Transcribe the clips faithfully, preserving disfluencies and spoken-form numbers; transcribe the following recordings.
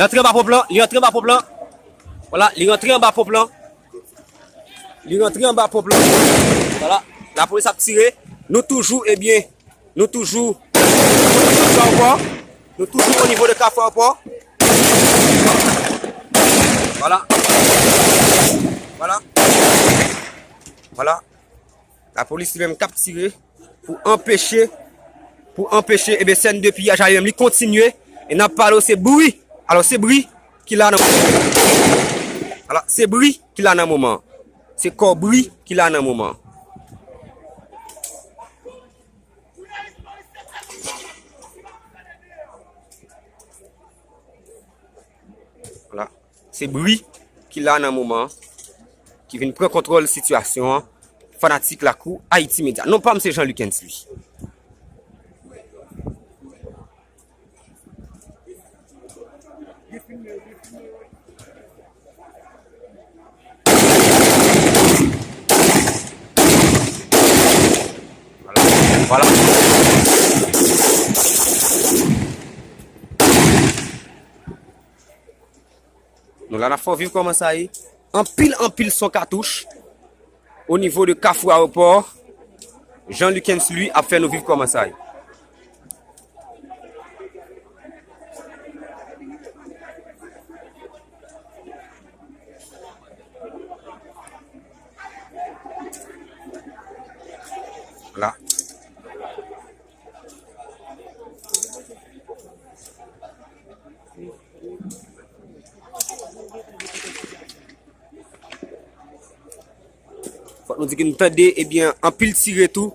Li antre anba ponp lan, li antre anba ponp lan. Vwala, li rantre anba ponp lan. Li rantre anba ponp lan. Vwala, lapolis ap tire. Nou toujou, ebyen, nou toujou o nivo de Kafou Ayewopò. Nou toujou o nivo de Kafou Ayewopò. Vwala. Vwala. Vwala. Lapolis li menm k ap tire pou anpeche, pou anpeche, ebyen, sèn de piyaj la li menm li kontinye. E n ap pale w se bri. Alò, se bri ki la nan, alò, se bri ki la nan moman an. Se kò bri ki la nan moman an. Vwala. Se bri ki la nan moman an, ki vin pran kontwòl sitiyasyon an. Fanatik Lakou Haiti Media. Non pa m se Jean Luckensley. Vwala. Vwala. Nou la n ap fè w viv kòman sa ye. Anpil, anpil son katouch. O nivo de Kafou Ayewopò, Jean Luckensley ap fè nou viv kòman sa ye. Vwala. Fòk nou di ke nou tande, ebyen, anpil tire tou.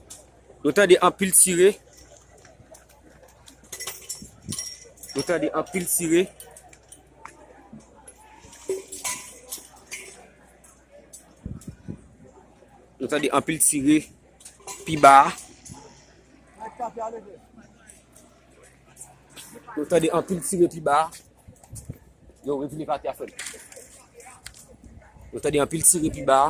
Nou tande anpil tire. Nou tande anpil tire. Nou tande anpil tire pi ba a. Nou tande anpil tire pi ba a. Yo, revini pati a fè l. Nou tande anpil tire pi ba a.